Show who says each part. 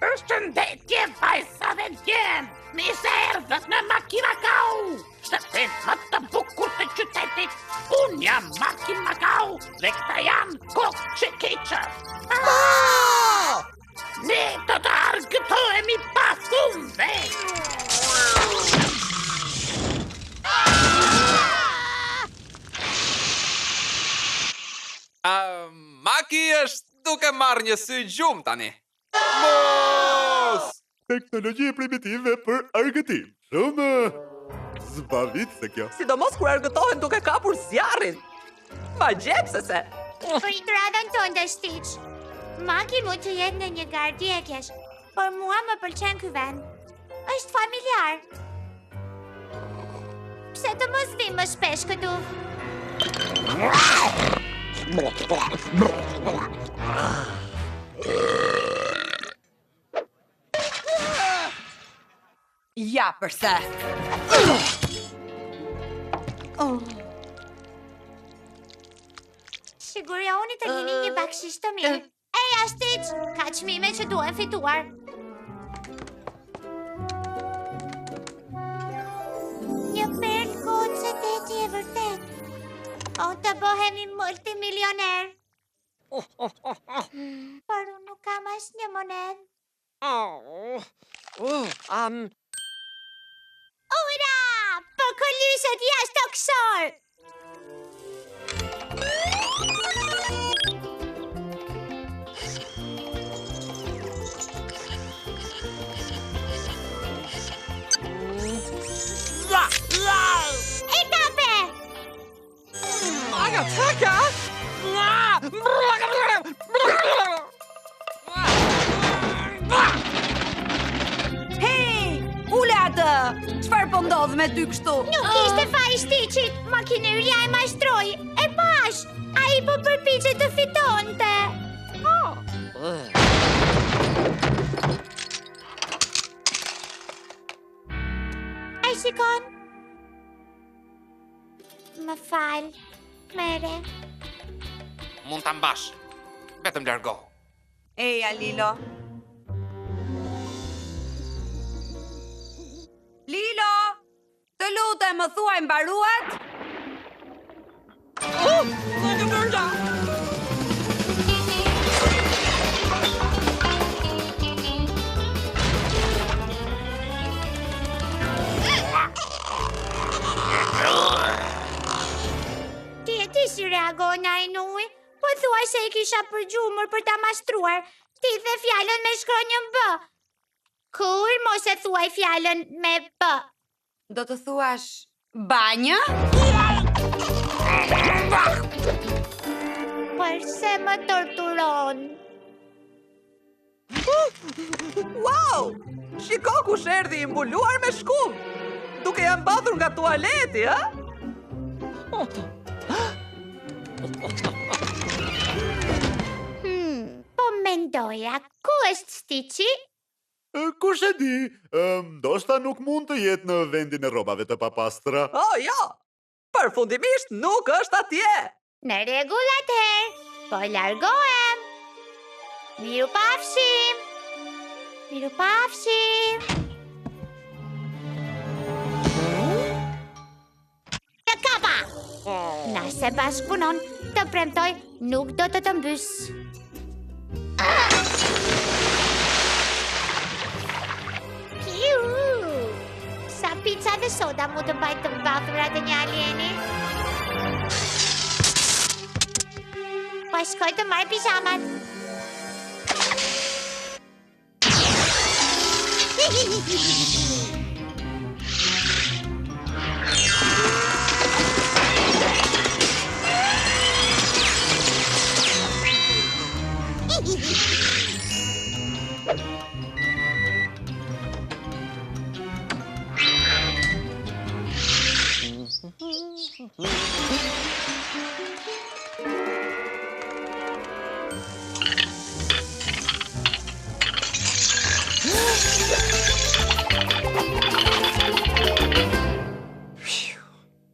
Speaker 1: Përshëndetje vajza dhe djem, mirë se erdhët në Maki Makau, shtëpinë më të bukur të qytetit. Unë jam Maki Makau dhe këta janë kokëçekiçët.
Speaker 2: Ah!
Speaker 1: Ne do të argëtohemi pa fund dhe...
Speaker 2: Uh, Maki është duke marrë një sy gjumë tani. Mos!
Speaker 3: Teknologji primitive për argëtim. Shumë zbavitëse kjo.
Speaker 4: Sidomos kur argëtohen duke kapur zjarrin. Magjepsëse.
Speaker 5: Prit radhën tënde, Stitch. Maki mund të jetë në një garë djegiesh, por mua më pëlqen ky vend. Është familjar. Pse të mos vim më shpesh këtu?
Speaker 6: Ja, përse. Oh.
Speaker 5: Sigurohuni të lini një bakshish të mirë. Eja, Stitch, ka çmime që duhen fituar. Një perlë goce deti e vërtetë. O të bëhemi multimilioner. Por unë nuk kam asnjë monedhë.
Speaker 7: Oh, oh, um...
Speaker 5: Ura! Po këlyshët jashtëtokësorë! E kape!
Speaker 4: Aga, taka!
Speaker 6: Hej, ule atë! Çfarë po ndodh me ty kështu?
Speaker 5: Nuk ishte faji i Stitchit, makineria e mashtroi. E pashë, ai po përpiqej të fitonte.
Speaker 7: Oh.
Speaker 5: E shikon? Më fal, merre.
Speaker 2: Mund ta mbash. Vetëm largohu.
Speaker 6: Eja, Lilo. Lilo, të lutem, më thuaj mbaruat?
Speaker 4: Oh, në bërda!
Speaker 5: Ti e di si reagon ai në ujë? Po thua se e kisha përgjumur për ta mashtruar. Ti the fjalën me shkronjën B. Kurrë mos e thuaj fjalën me B.
Speaker 6: Do të thuash banjë?
Speaker 5: Përse më torturon?
Speaker 4: Wow! Shiko kush erdhi i mbuluar me shkumë! Duke ia mbathur nga tualeti, ë?
Speaker 5: Hmm, po mendoja, ku është Stitchi?
Speaker 3: Kush e di, ndoshta nuk mund të jetë në vendin e rrobave të papastra.
Speaker 4: Oh, jo! Përfundimisht nuk është atje!
Speaker 5: Në rregull atëherë, po largohem. Mirupafshim! Mirupafshim! Të kapa! Nëse bashkëpunon, të premtoj, nuk do të të mbys. Piu! Sa pica dhe soda mund të mbajnë të mbathurat e një alieni? Po shkoj të marr pizhamat.